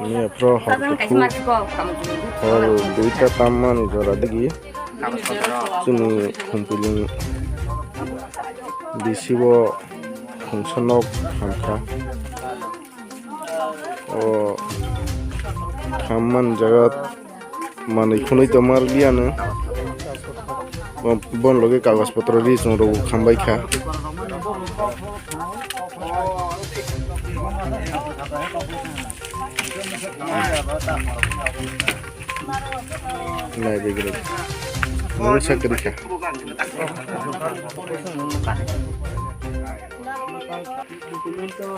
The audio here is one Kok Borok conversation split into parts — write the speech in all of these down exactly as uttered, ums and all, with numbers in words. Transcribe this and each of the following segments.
Ni aphro hor kuthuk, hor duita tammani jora digi chini Khumpiling bisibo khungsa nok hamkha. O hammani jaga manwi khwnwi tongma rwliya no. Bo-, bon loge kagoj potro ri chwng rw khambai kha. Nai begre. Nang sakri kha.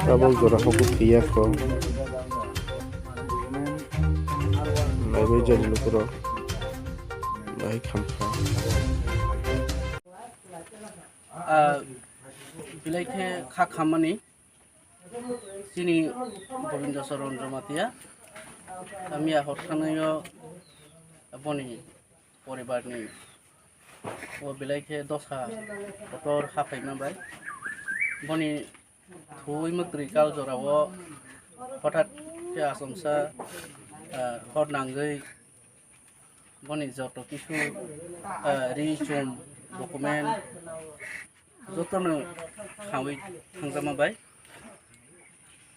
Tabok jora hoku phiya ko. Naibai jani lukurok. Bahai khamkha. Ah, belai khe kha khammani chini Gobindo Charan Jamatia. Amiya hor thanaio boni poribarni o belai khe dosa kotor haphaima bai. Boni thuwi mwtri kal jorao hothat khe achomsa, ah, hor nangwi boni joto kisu, ah, ri chum document jotono khawi thangjama bai.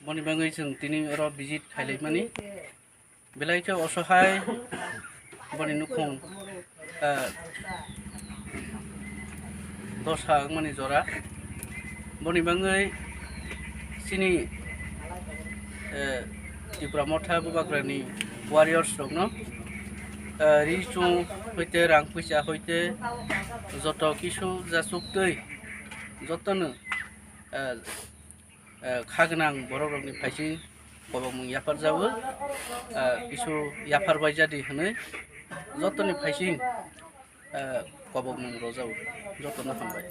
Boni bagwi chwng tini oro visit khailaimani. Belai khe osohai boni nukhung, eh, dosa wngmani jora. Boni bagwi chini, eh, Tipra Motha Bubagrani warriors rokno, eh, ri chum hoite, rang puisa hoite, joto kisu jachuktwi jotono, eh, eh, kha gwnang borok rokni phaising kobokmung yapar jago, eh, kisu yapar bai jadi hwnwi jotoni phaising, eh, kobokmung rojao. Jotono hambai.